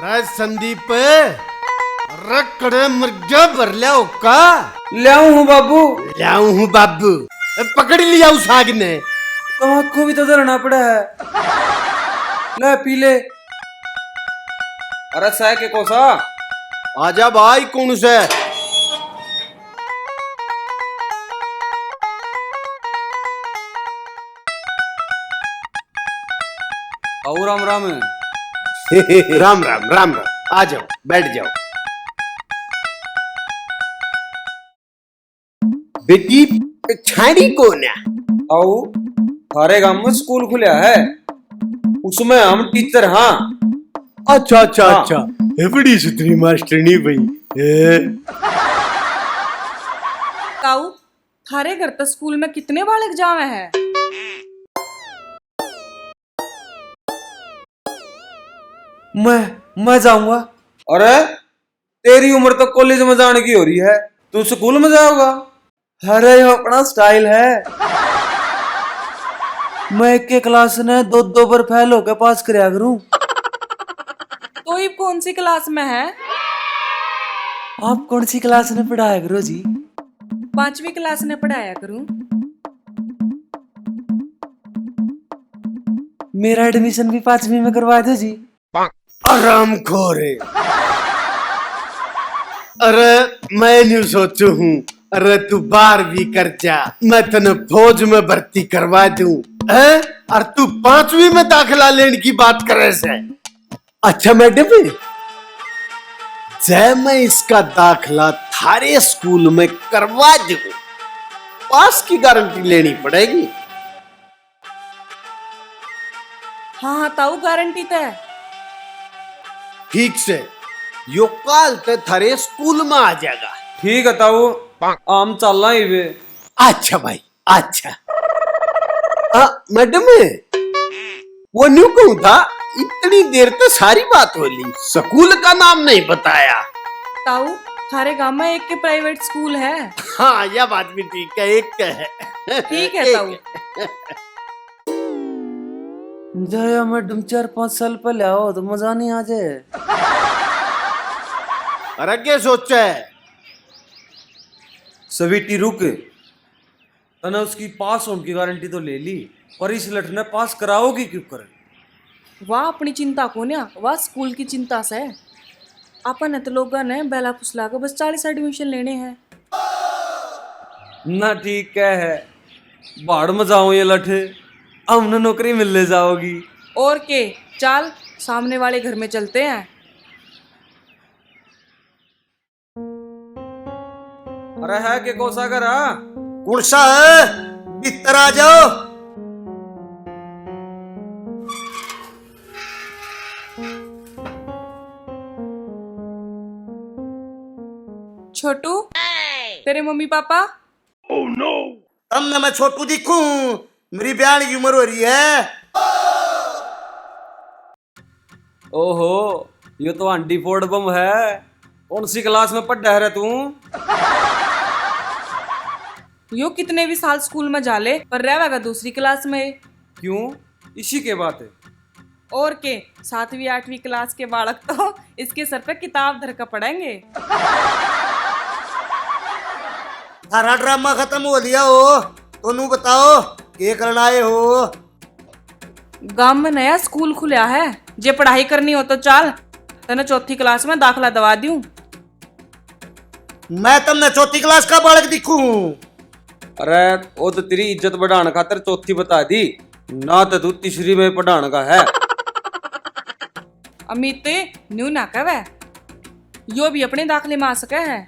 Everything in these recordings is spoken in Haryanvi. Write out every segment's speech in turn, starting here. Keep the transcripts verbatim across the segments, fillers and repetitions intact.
ए संदीप, रकड़े मुर्गा भर लिया होका? ल्याऊं हूँ बाबू। ल्याऊं हूँ बाबू। ए, पकड़ लिया उस आग ने। तमाकू भी तो धरना पड़ा है। ले पी ले। अरे सह के कोसा। आजा भाई, कौन से? आओ राम राम। राम राम, राम राम। आ जाओ, बैठ जाओ। बेटी, छाड़ी कौन है? आओ, थारे गांव में स्कूल खुला है, उसमें हम टीचर हाँ। अच्छा, अच्छा, हाँ। अच्छा। ए, बड़ी सुथरी मास्टरनी भाई। ए। ताऊ, थारे घर तक स्कूल में कितने बालक जावे हैं? मैं, मैं जाऊंगा। अरे, तेरी उम्र तो कॉलेज में जाने की हो रही है, तू स्कूल में जाओगा? अरे, यो अपना स्टाइल है। मैं एक के क्लास ने दो दो बार फेल होकर पास करया करूं। तो इब कौन सी क्लास में है? आप कौन सी क्लास में पढ़ाया करो जी? पांचवी क्लास में पढ़ाया करूं। मेरा एडमिशन भी पांचवी में करवा दो जी। आरामखोर। अरे, मैं न्यू सोचू हूँ, अरे, तू बारहवीं कर जा, मैं तने फौज में भर्ती करवा दूं, हैं? और तू पांचवी में दाखिला लेने की बात करे से। अच्छा मैडम, जय मैं इसका दाखिला थारे स्कूल में करवा दूं, पास की गारंटी लेनी पड़ेगी। हाँ, हाँ, ताऊ, गारंटी तै। ठीक से, यो काल तै थारे स्कूल में आ जाएगा। ठीक है ताऊ, हम चालां ही वे। अच्छा भाई, अच्छा। हाँ, मैडम, वो न्यू कहूँ था, इतनी देर तो सारी बात हो ली, स्कूल का नाम नहीं बताया। ताऊ, थारे गांव में एक के प्राइवेट स्कूल है। हाँ, यह बात भी ठीक है, एक के है। ठीक है, एक ताऊ। है। जाया मैडम, चार पांच साल पहले आओ तो मजा नहीं आ जाए। अरे के सोचे? स्वीटी रुक, तने उसकी पास होने की गारंटी तो ले ली, पर इस लठ ने पास कराओगी क्यों कर? वाह अपनी चिंता कोन्या, वाह स्कूल की चिंता से। अपन तो लोगों ने बेला फुसला के बस चालीस एडमिशन लेने हैं। ना ठीक कह है, भाड़ में जाओ ये लठ, हमने नौकरी मिल ले जाओगी। और के, चल सामने वाले घर में चलते हैं। अरे है के कोसा घर है? कौन सा है? भीतर आ जाओ। छोटू, तेरे मम्मी पापा? Oh no! तमने मैं छोटू दिखूं? मेरी ब्याह की उम्र हो रही है। ओहो, यो तो हांडी फोड़ बम है। कौन सी क्लास में पढ़ रहा तू? यो कितने भी साल स्कूल में जा ले, पर रहेगा दूसरी क्लास में। क्यों, इसी के बात है? और के, सातवीं आठवीं क्लास के बालक तो इसके सर पे किताब धर के पढ़ेंगे। थारा ड्रामा खत्म हो लिया हो, तो नू बताओ, के करना आए हो? गांव में नया स्कूल खुल्या है, जे पढ़ाई करनी हो तो चाल, तने चौथी क्लास में दाखला दवा दूं। मैं तमने चौथी क्लास का बालक दिखूं? अरे, वो तो तेरी इज्जत बढ़ाने खातर चौथी बता दी, ना तो तू तीसरी में पढ़ाने का है। अमित, न्यू ना कहवे, यो भी अपने दाखले में आ सके है।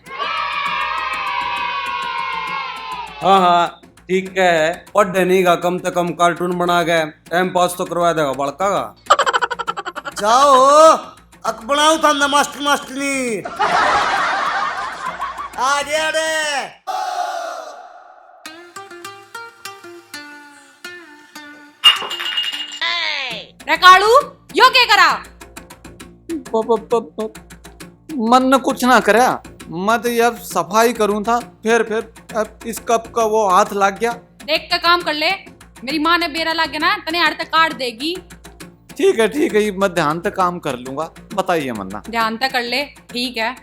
हाँ, हाँ, ठीक कह है, पढ़े नहीं गा, कम से कम कार्टून बना के टाइम पास तो करवा देगा बड़का का। जाओ, अक बनाओ था ना मास्टर मास्टरनी। आ गया रे। रे कालू, यो के करा? प-, प-, प-, प-, मन ने कुछ ना करया, मैं तो ये सफाई करूं था, फिर, फिर अब इस कप का वो हाथ लग गया। देख के काम कर ले, मेरी माँ ने बेरा लग गया ना, तने आड़ तक काट देगी। ठीक है, ठीक है, ये मैं ध्यान तक काम कर लूंगा, बताइए मन्ना। ध्यान तक कर ले, ठीक है।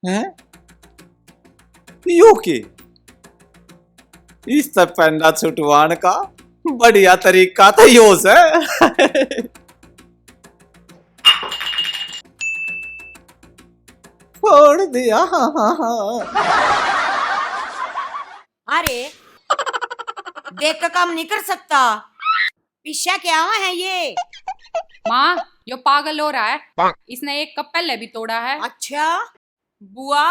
हैं? यो के? इस तक पैंडा छुटवाण का बढ़िया तरीका तो यो है। फोड़ दिया। अरे, देख के काम नहीं कर सकता। पीछे क्या हुआ है ये? माँ, यो पागल हो रहा है। इसने एक कप पहले भी तोड़ा है। अच्छा। बुआ,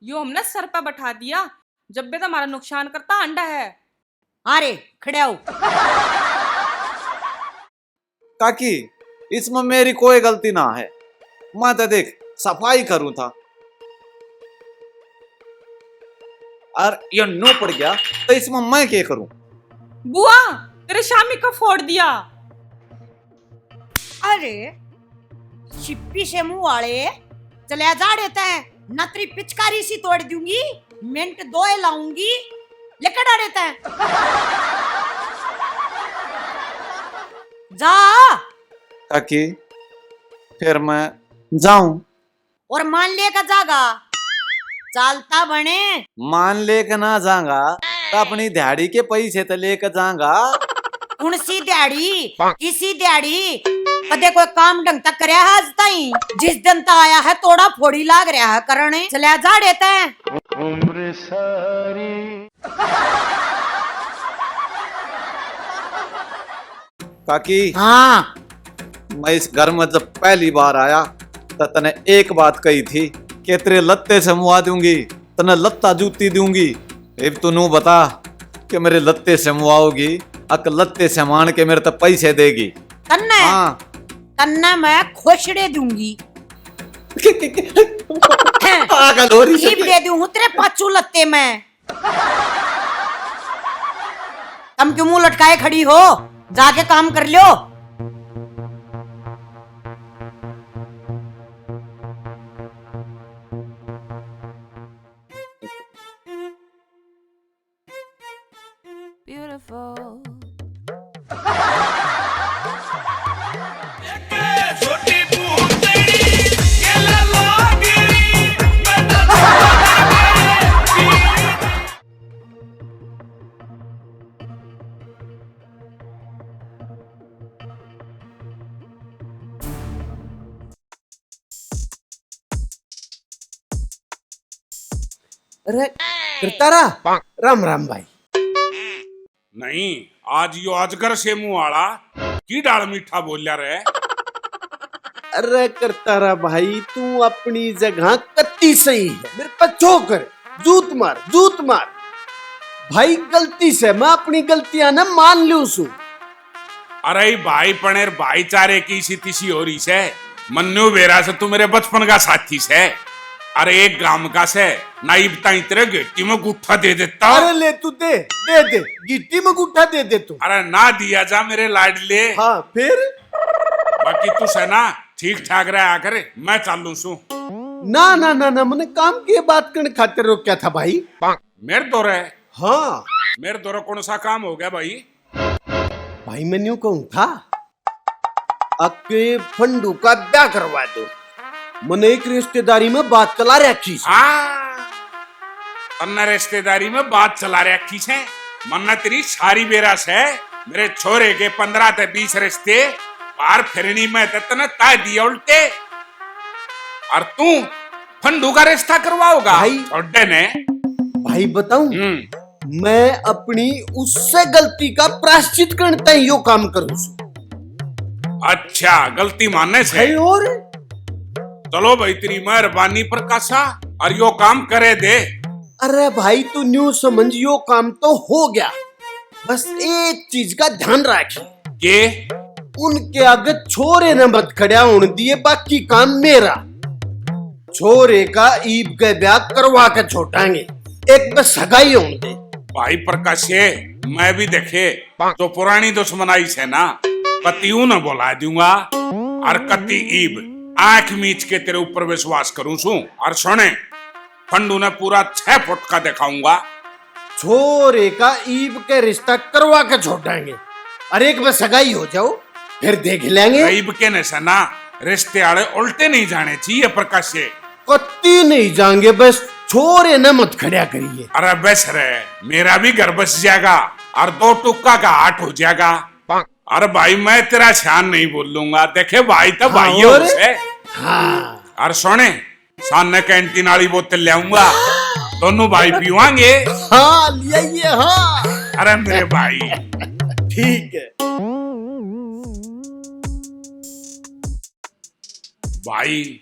यो हमने सर पे बैठा दिया, जब भी तो हमारा नुकसान करता आंडा है। अरे, खड़े हो। काकी, इसमें मेरी कोई गलती ना है, मैं तो देख सफाई करूं था, और ये नो पड़ गया, तो इसमें मैं क्या करूं? बुआ, तेरे शामी का फोड़ दिया। अरे, छिप्पी से मुंह वाले, चले जा रे तै, ना तेरी पिचकारी सी तोड़ दूंगी, मिनट दो ही लाऊंगी, लेकर आ रे तै। जा। काकी, फिर मैं जाऊं? और मान लेके जागा, चालता बने। मान लेके ना जागा, तो अपनी दिहाड़ी के पैसे तो लेके जागा। कौन सी दिहाड़ी, किसी दिहाड़ी? कदे कोई काम ढंग तक करया है आज ताई? जिस दिन तक आया है, तोड़ा फोड़ी लाग रहा है करने। चला जा रे तै। काकी, हाँ। मैं इस घर में जब पहली बार आया, तो तने एक बात कही थी कि तेरे लत्ते से मुआ दूंगी, तने लत्ता जूती दूंगी। इब तू नू बता कि मेरे लत्ते से मुआओगी, अक लत्ते से मान के मेरे तो पैसे देगी। तन्ने? हाँ। तन्ने मैं खोसड़े दूंगी। पागल हो रही है। इब दे दूं हूँ तेरे पाछू लत्ते में। तुम क्यों मुंह लटकाए खड़ी हो? जाके काम कर लो। Beautiful। अरे, करतारा, राम राम भाई। नहीं, आज यो अजगर से मुंह आला की डाल मीठा बोल्या रे? अरे करतारा भाई, तू अपनी जगह कत्ती सही है। मेरे पे छो कर, जूत मार, जूत मार। भाई गलती से, मैं अपनी गलतियां ने मान लूं सू। अरे भाई, पनेर भाईचारे की इसी तिसी हो रही से। मन्नू बेरा से तू मेरे बचपन का साथी से। अरे एक गांव का से, ना इब ताई तेरे गेटी में गुट्ठा दे देता। अरे ले तू दे, दे दे, गिट्टी में गुट्ठा दे दे तू। अरे ना दिया जा मेरे लाडले। हाँ, फिर? बाकी तू से ना ठीक ठाक रहा कर, मैं चालू सू। ना, ना, ना, ना, मैंने काम की बात करने खातिर रोक्या था भाई। मेरे दौरे? हाँ। मेरे दौरे कौन सा काम हो गया भाई? भाई, मैं न्यू कहूं था, अके फंडू का ब्याह करवा दो। मने एक रिश्तेदारी में बात चला रखी से। हाँ, तन्ने रिश्तेदारी में बात चला रखी से। मन्ने तेरी सारी बेरा से। मेरे छोरे के पन्द्रह ते बीस रिश्ते, बाहर फिरनी में ते तन्ने ताय दिया उल्टे। और तू फंडू का रिश्ता करवाओगा? भाई, छोड़े ने। भाई बताऊं, हम्म। मैं अपनी उससे गलती का प्रायश्चित करने ताई यो काम करूं सू। अच्छा, गलती माने से? भाई और? चलो भाई, तेरी मेहरबानी प्रकाशा, और यो काम करे दे। अरे भाई, तू न्यू समझ, यो काम तो हो गया, बस एक चीज का ध्यान रखी। के? उनके आगे छोरे ने मत खड़ा होने दिए, बाकी काम मेरा। छोरे का ईब के ब्याह करवा के छोटांगे, एक बस सगाई होने दे। भाई प्रकाशे, मैं भी देखे तो पुरानी दुश्मनाई से ना, कति उन्हें बुला दूंगा और कति ईब आंख मीच के तेरे ऊपर विश्वास करूं सू। और सुने, फंडू ने पूरा छह फुट का दिखाऊंगा। छोरे का ईब के रिश्ता करवा के छोड़ांगे। अरे एक बार सगाई हो जाओ, फिर देख लेंगे। ईब के ने सना, रिश्ते आले उल्टे नहीं जाने चाहिए प्रकाशे। कत्ती नहीं जाएंगे, बस छोरे ने मत खड़ा करिए। अरे बस रे, मेरा भी घर बस जाएगा और दो टुक्का का हाट हो जाएगा। अरे भाई, मैं तेरा शान नहीं बोलूंगा। देखे भाई, तो हाँ, भाई है और? उसे। हाँ। और सुने, सामने कैंटीन वाली बोतल ले आऊंगा, दोनों भाई पीवांगे। हाँ, ले आइए, हाँ। अरे मेरे भाई। ठीक है। भाई,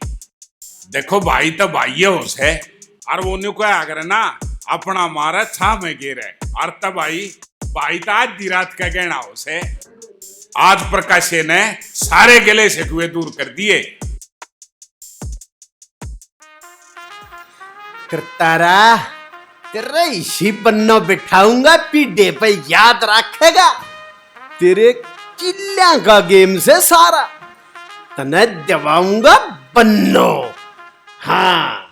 देखो भाई तो भाई है उसे। और वो न्यू कहा करे ना, अपना मारे छाह में गिरे। और तो भाई, भाई तो आधी रात का गहना उसे। आज प्रकाशे ने सारे गले से कुएं दूर कर दिए। करतारा, तेरे इसी बन्नो बिठाऊंगा पीढ़े पे, याद रखेगा। तेरे किल्लियां का गेम से सारा, तने दबाऊंगा बन्नो। हाँ।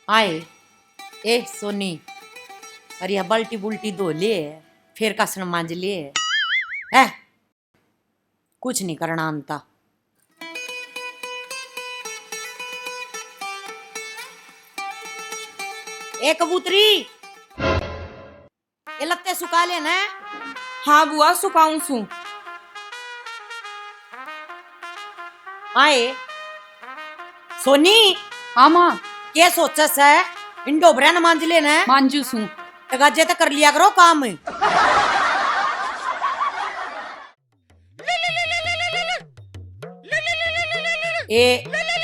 आए, ए सोनी, अरे यह बाल्टी बुल्टी धो ले, फिर कासन मांज ले। है, कुछ नहीं करना आंता। ए कबूतरी, ये लत्ते सुखा लेना। हाँ बुआ, सुखाऊं सू। आए सोनी। हाँ माँ। के सोचे सै? इन डोबरिया ने मांज लेना। मांजू सू। तगाजे तक कर लिया करो काम। ए,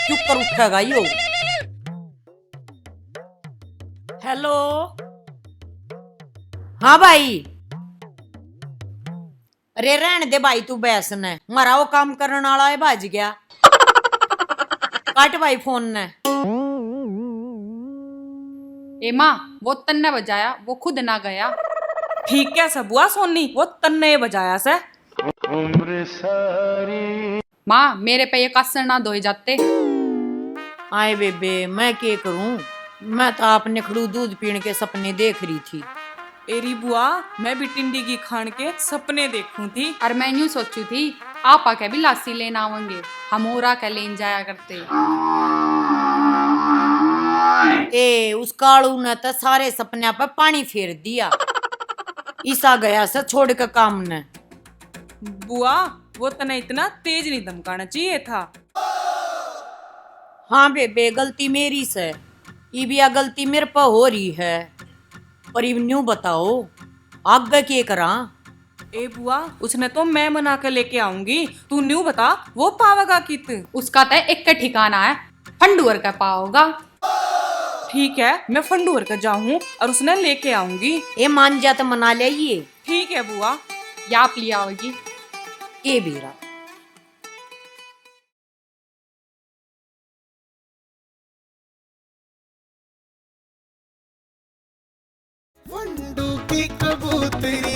चुप कर उठेगा यो। हेलो। हाँ भाई। अरे रहन दे भाई तू बहस ने, मारा वो काम करण आला है भाज गया। काट भाई फोन ने। ए माँ, वो तन्ने बजाया, वो खुद ना गया। ठीक क्या सै बुआ सोनी, वो तन्ने बजाया सै। माँ, मेरे पे ये कासन ना धोए जाते। आए बेबे, मैं के करूं, मैं तो आपने खड़ू दूध पीण के सपने देख रही थी। एरी बुआ, मैं भी टिंडी घी खाण के सपने देखूं थी। और मैं यूं सोचू थी, आपा के भी लासी लेन आवेंगे, हम और आके लेन जाया करते। ए, उस कालू ने तो सारे सपनों पे पानी फेर दिया। ईसा गया से छोड़ के काम ने। बुआ, वो तने इतना तेज नहीं धमकाना चाहिए था। हाँ बेबे, गलती मेरी से, इब या गलती मेरे पे हो रही है। पर इब न्यू बताओ, आगे के करा? ए बुआ, उसने तो मैं मना के लेके आऊंगी, तू न्यू बता, वो पावेगा कित? उसका तय एक के ठिकाना है, फंडूर के पाओगा। ठीक है, मैं फंडूर के जाऊं और उसने लेके आऊंगी। ए मान जा तो मना ले ये। ठीक है बुआ। या आप ले आओगी। ए बेरा। फंडू की कबूतरी